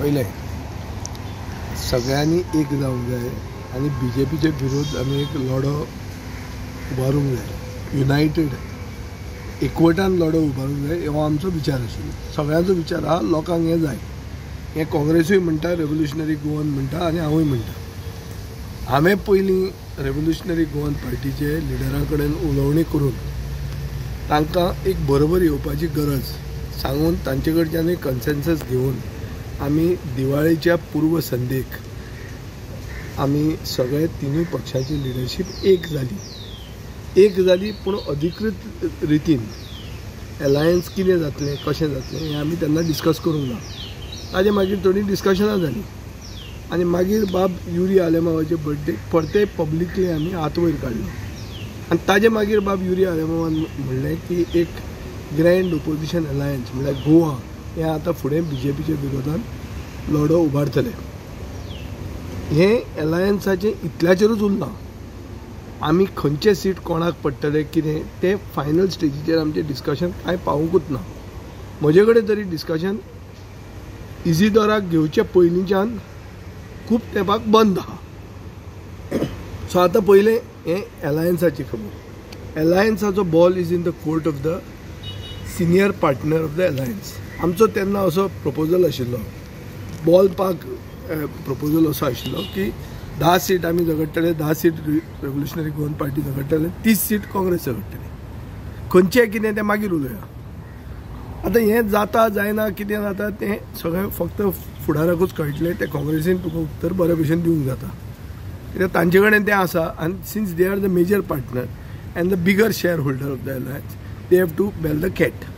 पयलें सगळ्यांनी एक जावंक जाय आनी बीजेपीचे विरोध आमी एक लढो उबारूंक जाय, युनायटेड एकवटान लढो उबारूंक जाय हो आमचो विचार आशिल्लो. सगळ्यांचो विचार आहा, लोकांक हें जाय. हें काँग्रेसूय म्हणटा, रेवोल्युशनरी गोवन म्हणटा आनी हांवूय म्हणटा. हांवें पयलीं रेवोल्युशनरी गोवन पार्टीचे लिडरां कडेन उलोवणी करून तांकां एक बरोबर येवपाची गरज सांगून तांचे कडच्यान एक कन्सेन्सस घेवन आमी दिवाळेच्या पूर्व संध्येक आमी सगळे तिनूय पक्षाची लिडरशीप एक जाली. एक जाली पूण अधिकृत रितीन अलायन्स कितें जातलें, कशें जातलें हें आमी तेन्ना डिस्कस करूंक ना. ताजे मागीर थोडीं डिस्कशनां जालीं आनी मागीर बाब युरी आलेमावाचे बर्थडे परते पब्लिकली आमी हात वयर काडलो आनी ताजे मागीर बाब युरी आलेमावान म्हणलें की एक ग्रँड ओपोजिशन अलायन्स म्हणल्यार गोवा हें आतां फुडें बीजेपीच्या विरोधान लढो उबारतले. हें अलायन्साचें इतल्याचेरूच उरलां. आमी खंयचे सीट कोणाक पडटले कितें तें फायनल स्टेजीचेर आमचें डिस्कशन कांय पावूंकूच ना. म्हजे कडेन तरी डिस्कशन इजिदोराक घेवचे पयलींच्यान खूब तेंपाक बंद आहा. सो आतां पयलें हें अलायन्साची खबर. अलायन्साचो ball is in the court of the senior partner of the alliance. आमचो तेन्ना असो प्रपोजल आशिल्लो, बॉल पार्क प्रपोजल असो आशिल्लो की 10 सीट आमी झगडटले, 10 सीट रेवोल्युशनरी गोवन पार्टी झगडटले, 30 सीट काँग्रेस झगडटले. खंयचें कितें तें मागीर उलोवया. आतां हें जाता जायना कितें जाता तें सगळें फक्त फुडाराकूच कळटलें. तें काँग्रेसीन तुका उत्तर बरे भशेन दिवंक जाता कित्याक तांचे कडेन तें आसा आनी since they are the major partner and the bigger share holder of the alliance they have to bell the cat.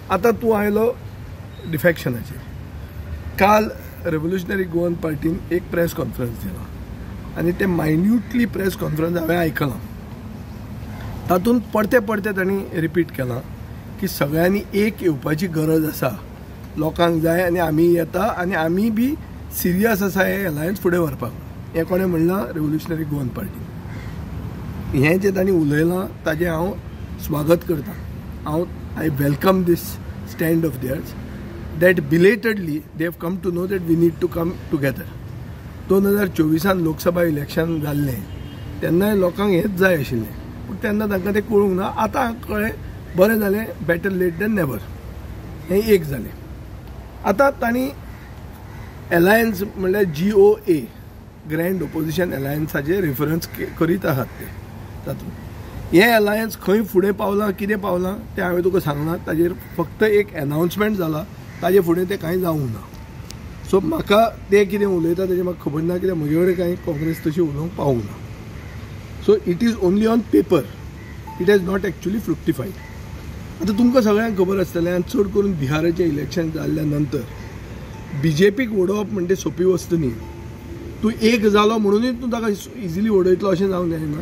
आतां तूं आयलो डिफॅक्शनाचेर. काल रेवोल्युशनरी गोवन पार्टीन एक प्रेस कॉन्फरन्स दिला आनी तें मायन्युटली प्रेस कॉन्फरन्स हांवें आयकलां. तातूंत परते परते तांणी रिपीट केलां की सगळ्यांनी एक येवपाची गरज आसा, लोकांक जाय आनी आमी येता आनी आमी बी सिरियस आसा हें अलायन्स फुडें व्हरपाक. हें कोणें म्हणलां? Revolutionary Goan party. हें जें तांणी उलयलां ताजें हांव स्वागत करतां. हांव I welcome this stand of theirs that belatedly they have come to know that we need to come together. 2024 Lok Sabha election जाल्लें तेन्नाय लोकांक हेंच जाय आशिल्लें, पूण तेन्ना तांकां तें कळूंक ना. आतां कळ्ळें, बरें जालें, बेटर लेट दॅन नेवर. हें एक जालें. आतां तांणी अलायन्स म्हणल्यार GOA grand opposition अलायन्साचे रेफरन्स करीत आहात ते. तातूंत हें अलायन्स खंय फुडें पावलां कितें पावलां तें हांवें तुका सांगलां. ताजेर फक्त एक एनावन्समेंट जाला, ताजे फुडें तें कांय जावंक ना. सो म्हाका ते कितें उलयता तेजें म्हाका खबर ना कित्याक म्हजे कडेन कांय काँग्रेस तशी उलोवंक पावूंक ना. So it is only on paper, it has not actually fructified. आतां तुमकां सगळ्यांक खबर आसतलें आनी चड करून बिहाराचें इलेक्शन जाल्ल्या नंतर बीजेपीक उडोवप म्हणजे सोंपी वस्तू न्ही. तूं एक जालो म्हणुनूय तूं ताका इजिली उडयतलो अशें जावंक जायना,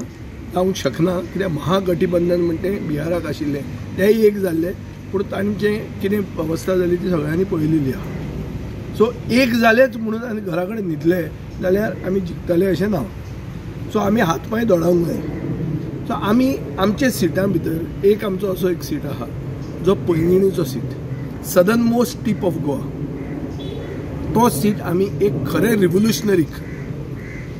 जावंक शकना. कित्याक महागठबंधन म्हणटे बिहाराक आशिल्लें तेंय एक जाल्लें, पूण तांचें कितें अवस्था जाली ती सगळ्यांनी पळयलेली आहा. सो एक जालेच म्हणून आनी घरा कडेन न्हिदले जाल्यार आमी जिखतले अशें ना. सो आमी हात पांय दोडावंक जाय. सो आमी आमच्या सिटां भितर एक आमचो असो एक सीट आहा जो पैंगिणीचो seat, southern most tip of Goa. तो सीट आमी एक खरें रिवोल्युशनरीक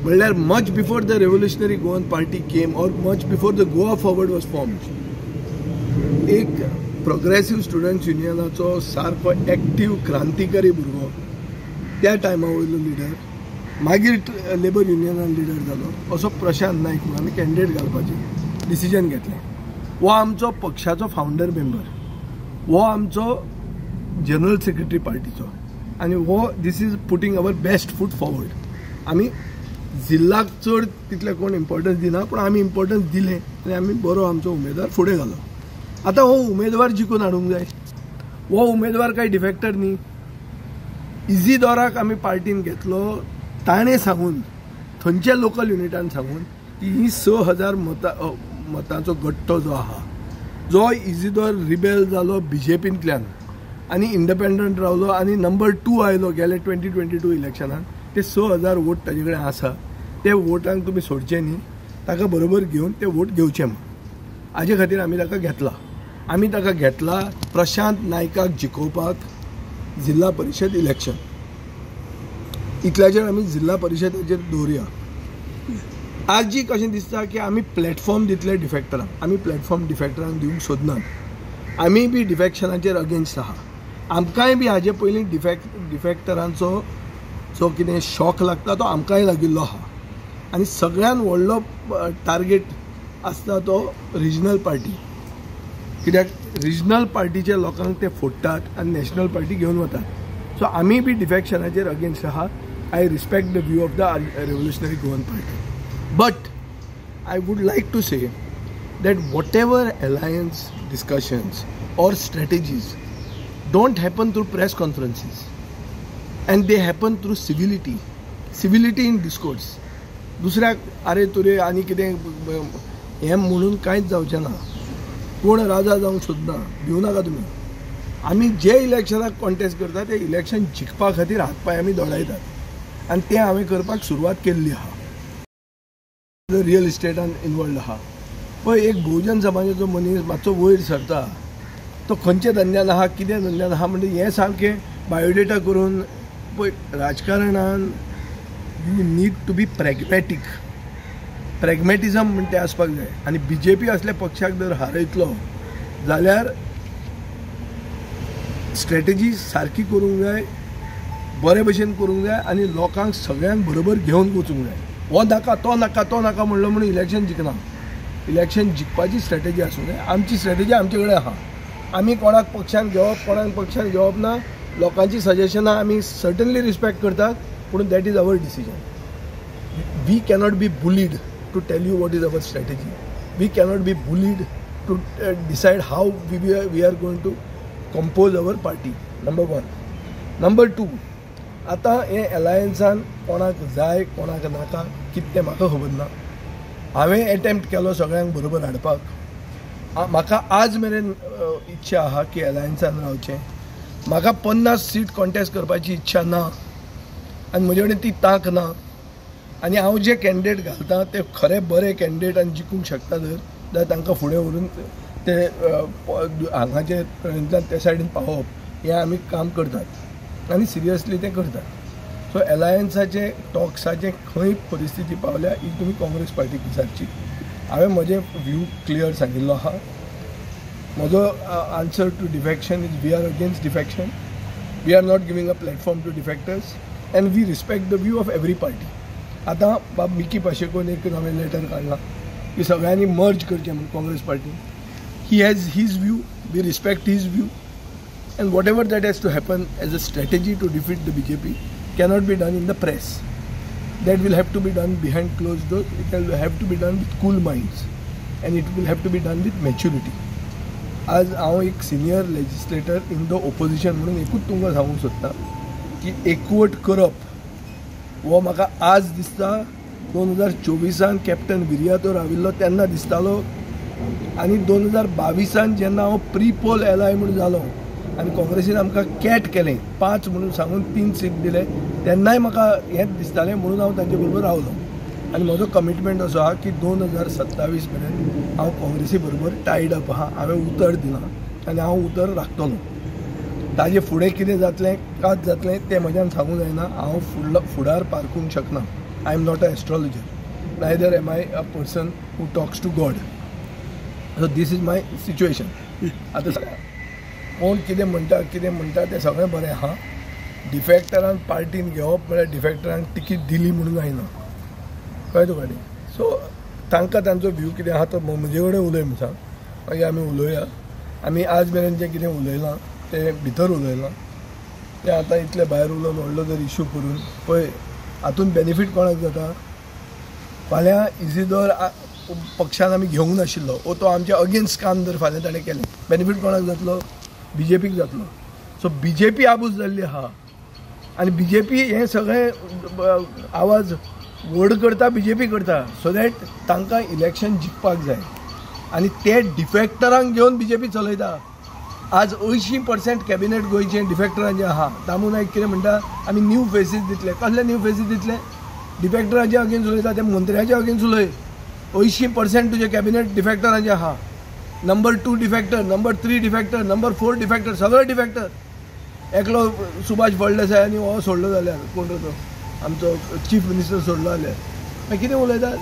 म्हणल्यार much before the revolutionary Goan party came or much before the Goa forward was formed, एक प्रोग्रेसीव स्टुडंट्स युनियनाचो सारको एक्टीव क्रांतिकारी भुरगो, त्या टायमा वयलो लिडर, मागीर लेबर युनियनान लिडर जालो, असो प्रशांत नायक म्हणून आमी कॅन्डिडेट घालपाचें डिसिजन घेतलें. हो आमचो पक्षाचो फावंडर मेंबर, हो आमचो जनरल सेक्रेटरी पार्टीचो आनी हो this is putting our best foot forward. आमी जिल्लाक चड तितलें कोण इम्पॉर्टन्स दिना, पूण आमी इम्पॉर्टन्स दिलें आनी आमी बरो आमचो उमेदवार फुडें घालो. आतां हो उमेदवार जिखून हाडूंक जाय. हो उमेदवार कांय डिफेक्टर न्ही. इजिदोराक आमी पार्टीन घेतलो ताणें सांगून, थंयच्या लोकल युनिटान सांगून की ही 6000 मतांचो गट्टो जो आहा, जो इजिदोर रिबेल जालो बीजेपींतल्यान आनी इंडिपेंडंट रावलो आनी नंबर 2 आयलो गेले 2022 इलेक्शनान, ते 6000 वोट ताजे कडेन आसा. ते वोटांक तुमी सोडचे न्ही, ताका बरोबर घेवन ते वोट घेवचे म्हूण. हाजे खातीर आमी ताका घेतला. आमी ताका घेतला प्रशांत नायकाक जिखोवपाक जिल्हा परिशद इलेक्शन. इतल्याचेर आमी जिल्हा परिशदाचेर दवरुया. आज जी कशें दिसता की आमी प्लॅटफॉर्म दितले डिफेक्टरांक, आमी प्लॅटफॉर्म डिफेक्टरांक दिवंक सोदनात. आमी बी डिफेक्शनाचेर अगेन्स्ट आहा. आमकांय बी हाजे पयलीं डिफेक्टरांचो जो कितें शॉक लागता तो आमकांय लागिल्लो आहा. आनी सगळ्यान व्हडलो टार्गेट आसता तो रिजनल पार्टी, कित्याक रिजनल पार्टीच्या लोकांक ते फोडटात आनी नॅशनल पार्टी घेवन वतात. सो आमी बी डिफेक्शनाचेर अगेन्स्ट आहा. I respect the view of the Revolutionary Goan Party, but I would like to say that whatever alliance discussions or strategies don't happen through press conferences, and they happen through civility, civility in discourse. दुसऱ्याक अरे तुरे आनी कितें हें म्हणून कांयच जावचें ना. कोण राजा जावंक सोदना, भिवू नाका तुमी. आमी जे इलेक्शनाक कॉन्टेस्ट करता ते इलेक्शन जिखपा खातीर हात पांय आमी दोडायतात आनी तें हांवें करपाक सुरवात केल्ली आहा. रियल इस्टेटान इनवॉल्ड आहा. पळय, एक बहुजन समाजाचो मनीस मातसो वयर सरता तो खंयच्या धंद्यान आहा, कितें धंद्यान आहा, म्हणजे हें सारकें बायोडेटा करून. पळय, राजकारणान you need to be pragmatic. Pragmatism म्हणटा तें आसपाक जाय. आनी बी जे पी असल्या पक्षाक जर हारयतलो जाल्यार स्ट्रेटजी सारकी करूंक जाय, बरे भशेन करूंक जाय आनी लोकांक सगळ्यांक बरोबर घेवन वचूंक जाय. हो नाका, तो नाका, तो नाका म्हणलो म्हणून इलेक्शन जिखना. इलेक्शन जिखपाची स्ट्रेटजी आसूंक जाय. आमची स्ट्रेटजी आमचे कडेन आहा. आमी कोणाक पक्षान घेवप, कोणाक पक्षान घेवप ना. लोकांची सजेशनां आमी सर्टनली रिस्पेक्ट करतात, पूण that is our decision. We cannot be bullied to tell you what is our strategy. We cannot be bullied to decide how we are going to compose our party, number one. Number two, आतां हें एलायन्सान कोणाक जाय कोणाक नाका कितें तें म्हाका खबर ना. हांवें एटेम्प्ट केलो सगळ्यांक बरोबर हाडपाक. म्हाका आज मेरेन इच्छा आहा की एलायन्सान रावचें. म्हाका 50 सीट कॉन्टेस्ट करपाची इच्छा ना आनी म्हजे कडेन ती तांक ना. आनी हांव जे कॅन्डिडेट घालता ते खरे बरे कॅन्डिडेट आनी जिखूंक शकता जर जाल्यार तांकां फुडें व्हरून ते हांगाचे तळेंतल्यान ते सायडीन पावोवप हें आमी काम करतात आनी सिरियसली तें करतात. सो एलायन्साचे टॉक्साचे खंय परिस्थिती पावल्या ही तुमी काँग्रेस पार्टीक विचारची. हांवें म्हजें व्यू क्लियर सांगिल्लो आहा. म्हजो answer to defection is we are against defection. We are not giving a platform to defectors and we respect the view of every party. आतां बाब मिकी पाशेकोन एक हांवें लेटर काडलां की सगळ्यांनी मर्ज करचें म्हणून Congress party. He has his view, we respect his view, and whatever that has to happen as a strategy to defeat the BJP cannot be done in the press. That will have to be done behind closed doors. It will have to be done with cool minds and it will have to be done with maturity. आज हांव एक senior legislator in the opposition म्हणून एकूच तुमकां सांगूंक सोदता की एकवट करप हो म्हाका आज दिसता. 2024 कॅप्टन विरियातो राविल्लो तेन्ना दिसतालो आनी 2022 जेन्ना हांव प्री पोल एलाय म्हूण जालो आनी काँग्रेसीन आमकां कॅट केलें 5 म्हणून सांगून 3 सीट दिले तेन्नाय म्हाका हेंच दिसतालें म्हणून हांव तांचे बरोबर रावलो. आनी म्हजो कमिटमेंट असो आहा की 2027 मेरेन हांव काँग्रेसी बरोबर टायड अप आहा. हांवें उतर दिलां आनी हांव उतर राखतलो. ताजे फुडें कितें जातलें कात जातलें तें म्हज्यान सांगूंक जायना. हांव फुडार पारखूंक शकना. I am not a astrologer, neither am I a person who talks to God. So this is my situation. आतां कोण कितें म्हणटा कितें म्हणटा तें सगळें बरें आहा. डिफेक्टरांक पार्टीन घेवप म्हळ्यार डिफेक्टरांक तिकीट दिली म्हणून जायना, कळ्ळें तुका न्ही. सो तांकां तांचो व्यू कितें आहा तो म्हजे कडेन उलय म्हूण सांग, मागीर आमी उलोवया. आमी आज मेरेन जें कितें उलयलां तें भितर उलयलां, तें आतां इतलें भायर उलोवन व्हडलो जर इशू करून पळय हातूंत बेनिफीट कोणाक जाता. फाल्यां इजिदोर पक्षान आमी घेवंक नाशिल्लो वो तो आमच्या अगेन्स्ट काम जर फाल्यां ताणें केलें, बेनिफीट कोणाक जातलो? बी जे पीक जातलो. सो बी जे पी आबूज जाल्ली आहा आनी बी जे पी हें सगळें आवाज व्हड करता, बी जे पी करता, सो that तांकां इलेक्शन जिखपाक जाय आनी ते डिफेक्टरांक घेवन बी जे पी चलयता. आज 80% कॅबिनेट गोंयचें डिफेक्टरांचें आहा. दामू नायक कितें म्हणटा, आमी न्यू फेसीस दितले. कसले न्यू फेसीस दितले? डिफेक्टरांचे अगेन्स्ट उलयता, ते मंत्र्याचे अगेन्स्ट उलय. 80% तुजें कॅबिनेट डिफेक्टरांचें आहा. Number 2 defector, number 3 defector, number 4 defector, सगळे डिफेक्टर. एकलो सुभाष फळदेसाय आनी हो सोडलो जाल्यार कोण तो आमचो चीफ मिनिस्टर सोडलो जाल्यार मागीर कितें उलयतात?